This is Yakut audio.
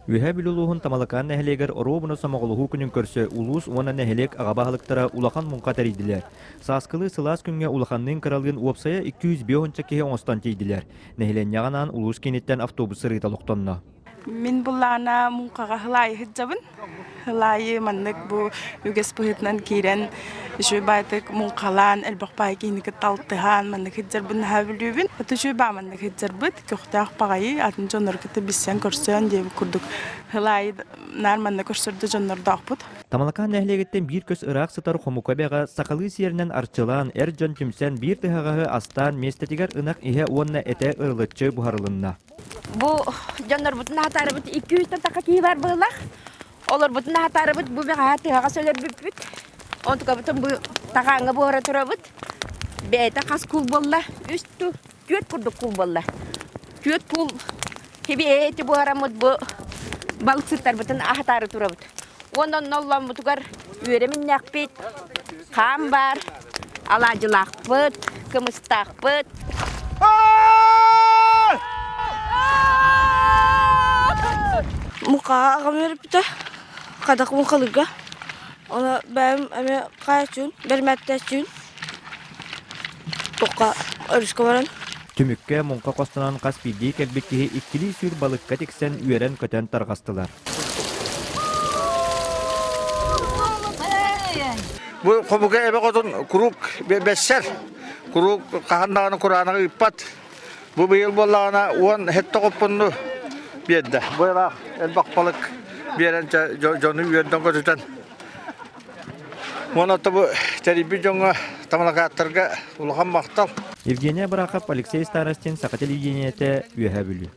Үөһээ Бүлүү улууһун Тамалакаан нэһилиэгэр оруобуна сомоҕолоһуу күнүн көрсө улуус уонна нэһилиэк аҕа баһылыктара улахан муҥха тэрийдилэр. Сааскылыы сылаас күҥҥэ улаханныын-кыралыын уопсайа 250 киһи оҥостон тиийдилэр. Нэһилиэнньэҕэ анаан улуус кииниттэн автобус сырыыта олохтонно. Мин буллаана муҥхаҕа хылаайы сылдьабын. Хылаайы маннык бу үгэс быһыытынан киирэн үчүгэй баайдык муҥхалаан элбэх баай киһини кытта алтыһан маннык сылдьарбын наһаа бүлүүбүн. Ото үчүгэй баа маннык сылдьарбыт көхтөөх баҕайы атын дьоннору кытта билсэн-көрсөн диэбит курдук хылаайы наар манна көрсөр да дьоннордоохпут. Тамалакаан нэһилиэгиттэн биир көс ыраах сытар Хомука эбэҕэ сахалыы сиэринэн арчылаан, эр дьон түмсэн биир тыһаҕаһы астаан миэстэтигэр ынах иһэ уонна этэ ырылыччы буһарылынна. Бу дьоннорбутун аһатаарыбыт 200 таха киһи бар быһылах. Олорбутун аһатаарыбыт бу бэҕэһээ тыһаҕас өлөрбүппүт. Онтукабытын бу таҕааҥҥа буһара турабыт. Бэйэтэ хас куул буолла? Үс ту, түөрт курдук куул буолла. Түөрт куул хибиэти буһараммыт бу балыксыттарбытын аһатаары турабыт. Уонна онно оллооммутугар үөрэ миннээхпит, хаан баар, алаадьылаахпыт, кымыстаахпыт. Муха аҕам үөрпүтэ, хадах мухалыга. Оны бэйэм эмиэ хааччыын, бэрмэттээччүүн. Тоққа өрүскэ баран. Түмүккэ муҥха хостонон хас биирдии кэлбит киһи иккилии сүүр балыкка тиксэн үөрэн-көтөн тарҕастылар. Бу хомуга эбэ хотун куруук бэссэр, куруук хаһан даҕаны кураанаҕы ыыппат. Бу быйыл буоллаҕына уон хетте хоппунну биэрдэ. Бу ыраах элбэх балык биэрэн дьону үөрдэн көтүтэн. Уонна бу тэрийбит дьоҥҥо тамалакааттарга улахан махтал. Евгения Барахов, Алексей Старостин, Саха телевидениетэ, Үөһээ Бүлүү.